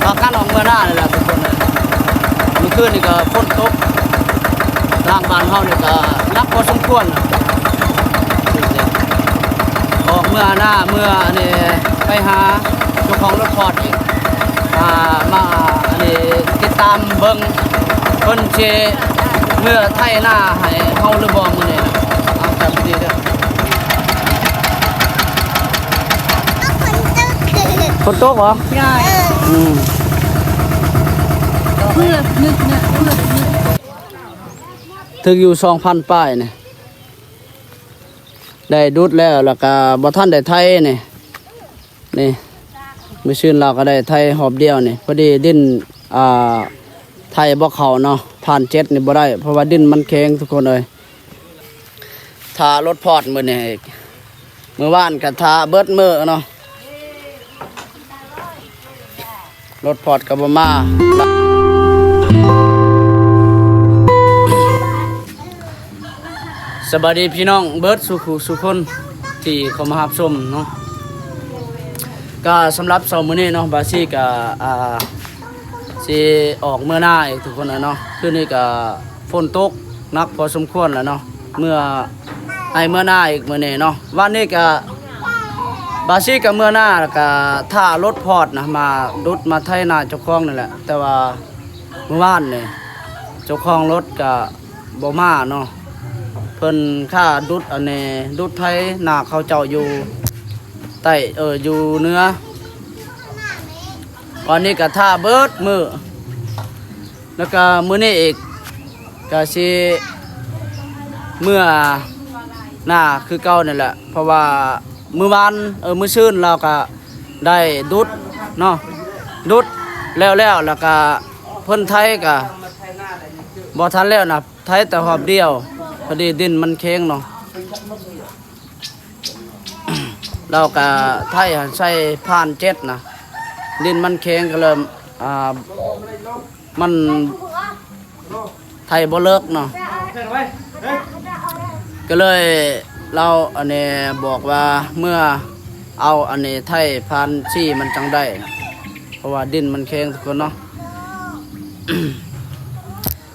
ພາກັນອອກເມືອນານີ້ແຫຼະທຸກຄົນເອີຍ. ມື້ຄືນນີ້ກໍຝົນຕົກ ທາງບ້ານເຮົານີ້ກໍໜັກພໍສົມຄວນ. ອອກເມືອນາ ເມືອອັນນີ້ ໄປຫາເຈົ້າຂອງລົດພອດອີກ ອ່າ ມາອັນນີ້ ຕິດຕາມເບິ່ງ ເພິ່ນຊິເມືອໄຖນາໃຫ້ເຮົາຫຼືບໍ່ມື້ນີ້ນະ. ເອົາ ຈັບດີເດີ. ຝົນຕົກເຫາະ? ອືມ ເພື່ອນຶກນະ ເພື່ອນຶກ ຖືກຢູ່ສອງພັນປາຍນີ້ ໄດ້ດຸດແລ້ວ ແລ້ວກະບໍ່ທັນໄດ້ໄຖນີ້. ນີ້ ມື້ຊືນລາວກໍໄດ້ໄຖຮອບດຽວນີ້ ພໍດີດິນ ອ່າ ໄຖບໍ່ເຂົ້າເນາະ ຜ່ານເຈັດນີ້ບໍ່ໄດ້ ເພາະວ່າດິນມັນແຂງທຸກຄົນເອີຍ. ຖ້າລົດພອດມື້ນີ້ ມື້ວານກໍຖ້າເບິດມື້ເນາະ ລົດພອດກໍບໍ່ມາ. ສະບາຍດີພີ່ນ້ອງເບິດສູ່ຄູ່ສູ່ຄົນທີ່ເຂົ້າມາຮັບຊົມເນາະ. ກະສຳລັບເຊົ້າມື້ນີ້ເນາະ ບາຊີກະ ອ່າ ຊິອອກເມືອນາອີກທຸກຄົນເນາະ. ຄືນນີ້ກະຝົນຕົກໜັກພໍສົມຄວນແລ້ວເນາະ ເມືອໄຮ່ເມືອນາອີກມື້ນີ້ເນາະ. ວານນີ້ກະ ບາຊີກະເມືອນາ ແລ້ວກະຖ້າລົດພອດນະ ມາດຸດມາໄຖນາເຈົ້າຂອງນີ້ແຫຼະ ແຕ່ວ່າ ມື້ວານນີ້ເຈົ້າຂອງລົດກະບໍ່ມາເນາະ ເພິ່ນຄາດຸດອັນນີ້ ດຸດໄຖນາເຂົາເຈົ້າຢູ່ໃຕ້ ເອີ ຢູ່ເໜືອ. ວັນນີ້ກະຖ້າເບິດມື້ ແລ້ວກະມື້ນີ້ອີກກະຊິເມືອນາຄືເກົ່ານີ້ແຫຼະ ເພາະວ່າມື້ວານ ເອີ ມື້ຊືນລາວກະ ໄດ້ດຸດເນາະ ດຸດແລ້ວໆ ແລ້ວກະເພິ່ນໄຖກະບໍ່ທັນແລ້ວນະ ໄຖແຕ່ຮອບດຽວ ພໍດີດິນມັນແຂງເນາະ. ລາວກະໄຖໃສ່ຜ່ານເຈັດນະ ດິນມັນແຂງກໍເລີຍ ອ່າ ມັນໄຖບໍ່ເລິກເນາະ ກໍເລີຍລາວອັນນີ້ບອກວ່າເມືອເອົາອັນນີ້ໄຖຜ່ານສີ່ມັນຈັ່ງໄດ້ ເພາະວ່າດິນມັນແຂງທຸກຄົນເນາະ.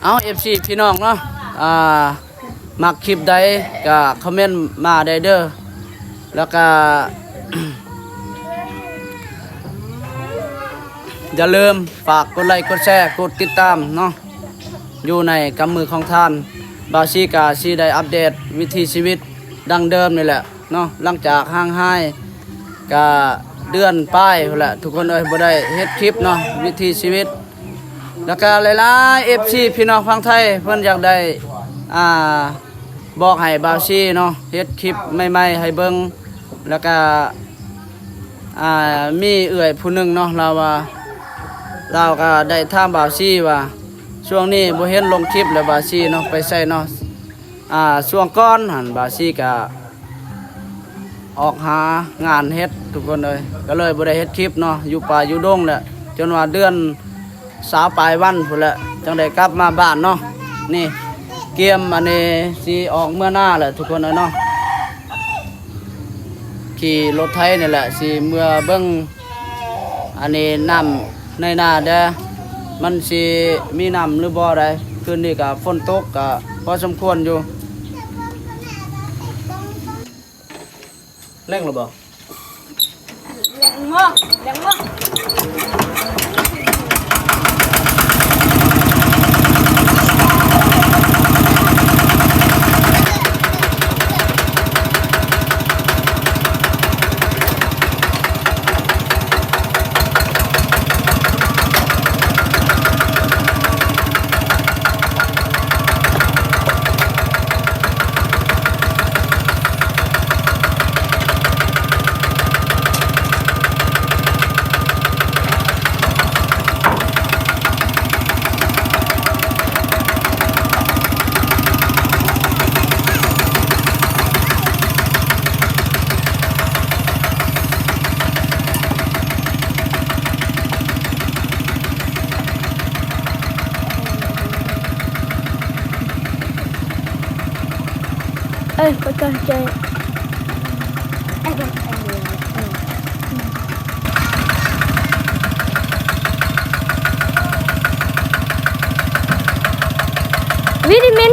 ເອົາ ເອັຟຊີ ພີ່ນ້ອງເນາະ ອ່າ ມັກຄລິບໃດກໍຄອມເມັນມາໄດ້ເດີ ແລ້ວກໍ ຢ່າລືມຝາກກົດໄລ ກົດແຊ ກົດຕິດຕາມເນາະ ຢູ່ໃນກຳມືຂອງທ່ານ. ບ່າວຊີກະຊິໄດ້ອັບເດດວິຖີຊີວິດດັ່ງເດີມນີ້ແຫຼະເນາະ ຫຼັງຈາກຫ່າງຫາຍກະເດືອນປາຍພຸ້ນແຫຼະທຸກຄົນເອີຍ ບໍ່ໄດ້ເຮັດຄລິບເນາະ ວິຖີຊີວິດ. ແລ້ວກະຫຼາຍໆ ເອັຟຊີ ພີ່ນ້ອງຝັ່ງໄທ ເພິ່ນຢາກໄດ້ ອ່າ ບອກໃຫ້ບ່າວຊີເນາະ ເຮັດຄລິບໃໝ່ໆໃຫ້ເບິ່ງ ແລ້ວກະ ອ່າ ມີເອື້ອຍຜູ້ໜຶ່ງເນາະ ລາວວ່າ ລາວກະໄດ້ຖາມບ່າວຊີວ່າ ຊ່ວງນີ້ບໍ່ເຫັນລົງຄລິບແລ້ວ ບ່າວຊີເນາະ ໄປໃສເນາະ. ອ່າ ຊ່ວງກ່ອນຫັ້ນ ບ່າວຊີກະອອກຫາງານເຮັດທຸກຄົນເອີຍ ກະເລີຍບໍ່ໄດ້ເຮັດຄລິບເນາະ ຢູ່ປ່າຢູ່ດົງແຫຼະ ຈົນວ່າເດືອນ ຊາວປາຍວັນພຸ້ນແຫຼະ ຈັ່ງໄດ້ກັບມາບ້ານເນາະ. ນີ້ກຽມອັນນີ້ຊິອອກເມືອນາແຫຼະທຸກຄົນເອີຍເນາະ ຂີ່ລົດໄຖນີ້ແຫຼະ ຊິເມືອເບິ່ງອັນນີ້ນ້ຳໃນນາແດ່ ມັນຊິມີນ້ຳຫຼືບໍ່ໃດ. ຄືນນີ້ກະຝົນຕົກກະພໍສົມຄວນຢູ່. ແລ້ງແລ້ວບໍ່? ແລ້ງໝໍ້ ແລ້ງໝໍ້. ເອີຍ ບໍ່ຕັ້ງໃຈ. ເອີ ເອີ ເອີ. Vitamin.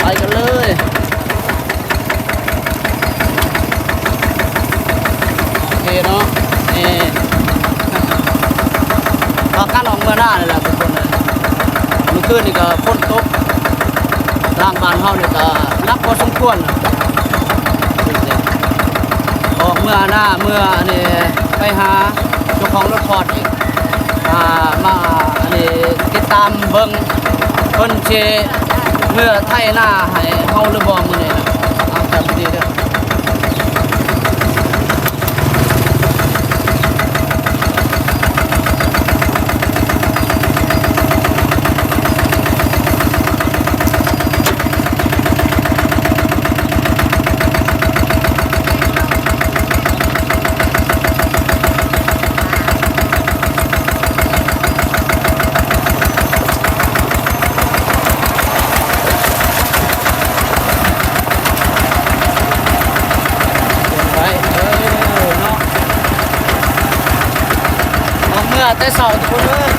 ໄປກັນເລີຍ. ໂອເຄເນາະ ນີ້ ພາກັນອອກເມືອນານີ້ແຫຼະທຸກຄົນ. ມື້ຄືນນີ້ກໍຝົນຕົກ ທາງບ້ານເຮົານີ້ກໍໜັກພໍສົມຄວນ. ອອກເມືອນາ ເມືອອັນນີ້ ໄປຫາເຈົ້າຂອງລົດພອດອີກ ອ່າ ມາອັນນີ້ ຕິດຕາມເບິ່ງ ເພິ່ນຊິເມືອໄຖນາໃຫ້ເຮົາຫຼືບໍ່ມື້ນີ້ນະ. ເອົາ ຈັບດີໆເດີ. ໄປ ເອີ ເນາະ ອອກເມືອແຕ່ເຊົ້າທຸກຄົນເອີຍ.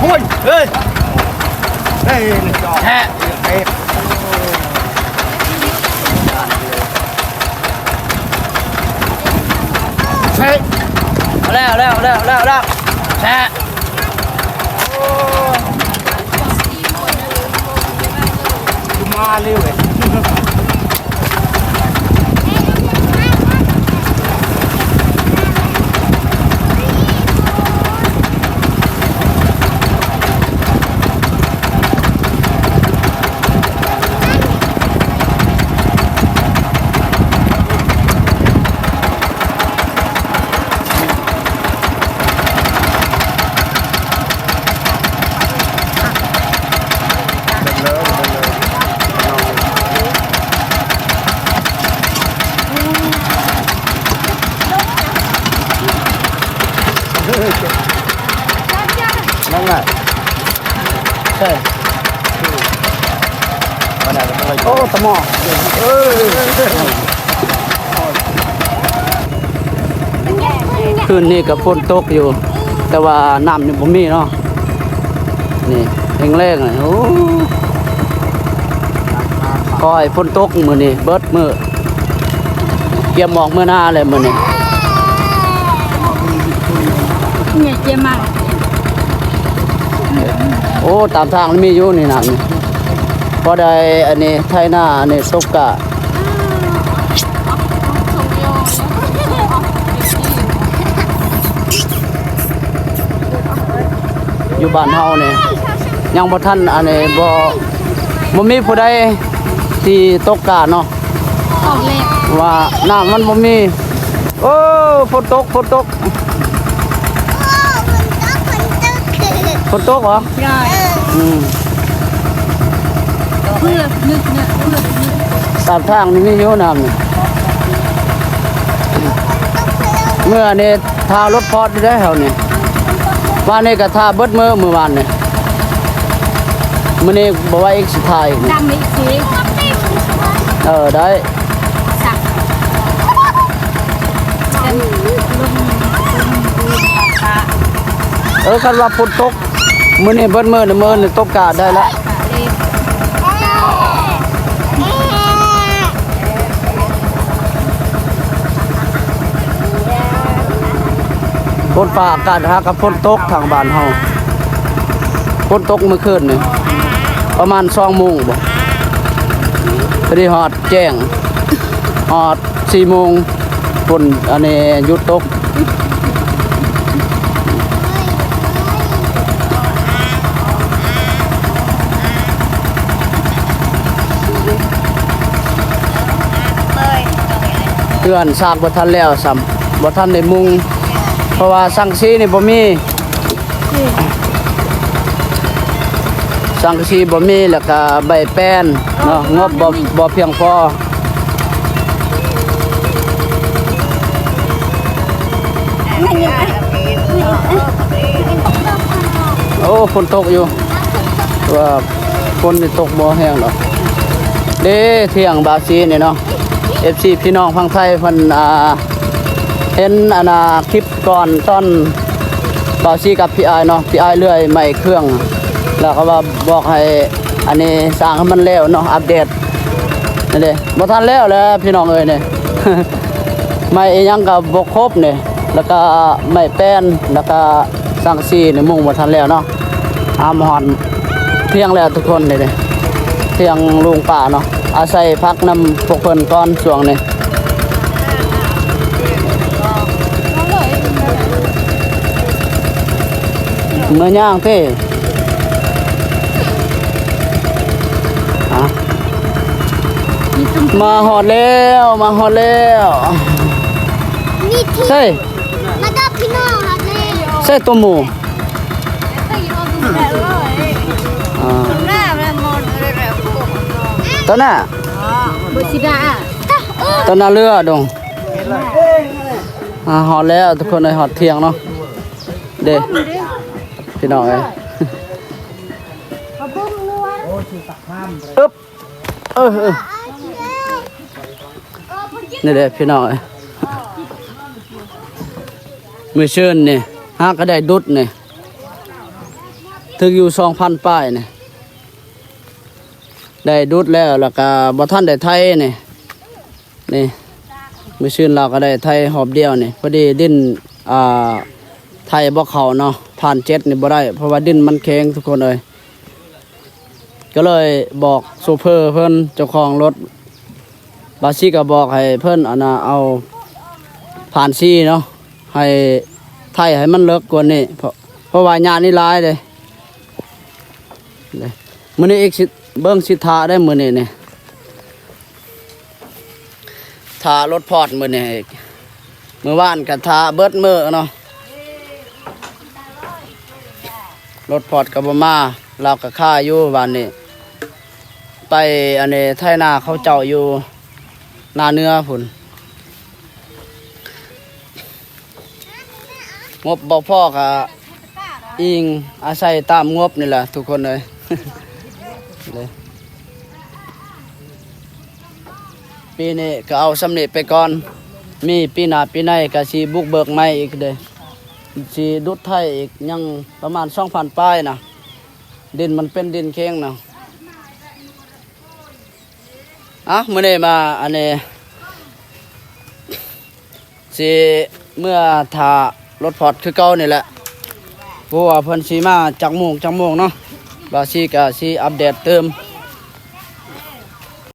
ໂອ້ຍ ເຮີ້ຍ ເຮີ້ຍ ແທະ ເຊະ ເອົາແລ້ວ ເອົາແລ້ວ ເອົາແລ້ວ ເອົາແລ້ວ ເຊະ ໂອ້ຍ ຄືມາເລັວເວີຍ. ໃຊ່ ໂອ້ ຕະໝໍ້ ຄືນນີ້ກໍຝົນຕົກຢູ່ ແຕ່ວ່ານ້ຳນີ້ບໍ່ມີເນາະ ນີ້ແຫ້ງແລ້ງ ໂອ້ ຂໍໃຫ້ຝົນຕົກມື້ນີ້ເບິດມື້ ກຽມອອກເມືອນາແລ້ວມື້ນີ້ ເນຍ ກຽມມາ ໂອ້ ຕາມທາງມີຢູ່ນີ້ນ້ຳນີ້ ພໍໄດ້ອັນນີ້ໄຖນາ ອັນນີ້ສົກກາ ຢູ່ບ້ານເຮົານີ້ ຍັງບໍ່ທັນອັນນີ້ ບໍ່ ບໍ່ມີຜູ້ໃດທີ່ຕົກກາເນາະ ອອກແລ້ວ ວ່ານ້ຳມັນບໍ່ມີ ໂອ້ ຝົນຕົກ ຝົນຕົກ ຝົນຕົກເຫາະ? ອືມ ເພື່ອນຶກນະ ເພື່ອນຶກ ຕາມທາງນີ້ມີຢູ່ນ້ຳນີ້ ເມື່ອນີ້ ຖ້າລົດພອດຢູ່ໄດ໋ເຮົານີ້ ວານນີ້ກໍຖ້າເບິດມື້ ມື້ວານນີ້ ມື້ນີ້ບໍ່ວ່າອີກ ຊິຖ້າອີກ ດຳອີກຊິ ເອີ ໄດ້ ເອີ ຄັນວ່າຝົນຕົກ ມື້ນີ້ເບິດມື້ ມື້ນີ້ຕົກກະໄດ້ລະ ຝົນຟ້າອາກາດຫາກັບຝົນຕົກທາງບ້ານເຮົາ ຝົນຕົກມື້ຄືນນີ້ ປະມານສອງໂມງບໍ ພໍດີຮອດແຈ້ງ ຮອດສີ່ໂມງ ຝົນອັນນີ້ຢຸດຕົກ ເຮືອນສ້າງບໍ່ທັນແລ້ວຊ້ຳ ບໍ່ທັນໄດ້ມຸງ ເພາະວ່າສັງກະສີນີ້ບໍ່ມີ ສັງກະສີບໍ່ມີ ແລ້ວກະໃບແປ້ນເນາະ ງົບບໍ່ ບໍ່ພຽງພໍ ໂອ້ ຝົນຕົກຢູ່ ວ່າຝົນນີ້ຕົກບໍ່ແຮງດອກ ເດ້ ທ່ຽງບາຊີນີ້ເນາະ ເອັຟຊີ ພີ່ນ້ອງຝັ່ງໄທເພິ່ນ ອ່າ ເຫັນອັນນ່າ ຄລິບ ກ່ອນຕອນບ່າວຊີກັບພີ່ອ້າຍເນາະ ພີ່ອ້າຍເລື່ອຍໄມ້ເຄື່ອງ ແລ້ວກໍວ່າບອກໃຫ້ອັນນີ້ສ້າງໃຫ້ມັນແລ້ວເນາະ ອັບເດດ ນີ້ເດ້ ບໍ່ທັນແລ້ວແຫຼະພີ່ນ້ອງເອີຍນີ້ ໄມ້ອີ່ຫຍັງກໍບໍ່ຄົບນີ້ ແລ້ວກໍໄມ້ແປ້ນ ແລ້ວກໍສັງກະສີນີ້ມຸງບໍ່ທັນແລ້ວເນາະ ຫາມາຮອດທ່ຽງແລ້ວທຸກຄົນ ນີ້ເດ້ ທ່ຽງລຸງປ້າເນາະ ອາໄສພັກນຳພວກເພິ່ນກ່ອນຊ່ວງນີ້. ເມືອຍ່າງເຕ ອາ ມາຮອດແລ້ວ ມາຮອດແລ້ວ ນີ້ທີ່ ໃຊ່ ມາກັບພີ່ນ້ອງຮອດແລ້ວ ໃຊ່ຕົວໝູ ອ່າ ຕອນໜ້າ ເບີຊິດາ ຕອນໜ້າເຮືອດົງ ອ່າ ຮອດແລ້ວທຸກຄົນເອີຍ ຮອດທ່ຽງເນາະ ເດ້ ພີ່ນ້ອງເອີຍ ອຶບ ເອີ ເອີ ນີ້ແຫຼະພີ່ນ້ອງເອີຍ ມື້ຊືນນີ້ ຫາກໍໄດ້ດຸດນີ້ ຖືກຢູ່ສອງພັນປາຍນີ້ ໄດ້ດຸດແລ້ວ ແລ້ວກໍບໍ່ທັນໄດ້ໄຖນີ້ ນີ້ ມື້ຊືນລາວກໍໄດ້ໄຖຮອບດຽວນີ້ ພໍດີດິນ ອ່າ ໄຖບໍ່ເຂົ້າເນາະ ຜ່ານເຈັດນີ້ບໍ່ໄດ້ ເພາະວ່າດິນມັນແຂງທຸກຄົນເອີຍ ກໍເລີຍບອກໂຊເຟີເພິ່ນ ເຈົ້າຂອງລົດ ບາຊິກໍບອກໃຫ້ເພິ່ນ ອັນນ່າ ເອົາຜ່ານສີ່ເນາະ ໃຫ້ໄຖໃຫ້ມັນເລິກກວ່ານີ້ ເພາະ ເພາະວ່າຫຍ້ານີ້ຫຼາຍເດ້ ມື້ນີ້ອີກຊິ ເບິ່ງຊິຖ້າໄດ້ມື້ນີ້ນີ້ ຖ້າລົດພອດມື້ນີ້ອີກ ມື້ວານກໍຖ້າເບິດມື້ເນາະ ລົດພອດກໍບໍ່ມາ ລາວກໍຄາຢູ່ວານນີ້ ໄປອັນນີ້ໄຖນາເຂົາເຈົ້າຢູ່ນາເໜືອພຸ້ນ ງົບບໍ່ພໍກໍ ອີງອາໄສຕາມງົບນີ້ແຫຼະທຸກຄົນເອີຍ ເດ້ ປີນີ້ກໍເອົາສ່ຳນີ້ໄປກ່ອນ ມີປີໜ້າປີໃນກໍຊິບຸກເບີກໃໝ່ອີກເດ້ ຊິດຸດໄຖອີກ ຍັງປະມານສອງພັນປາຍນະ ດິນມັນເປັນດິນເຄັງນະ. ອ່ະ ມື້ນີ້ມາອັນນີ້ ຊິເມືອຖ້າລົດພອດຄືເກົ່ານີ້ແຫຼະ ບໍ່ວ່າເພິ່ນຊິມາຈັກໂມງຈັກໂມງເນາະ ບ່າວຊີກໍຊິອັບເດດຕື່ມ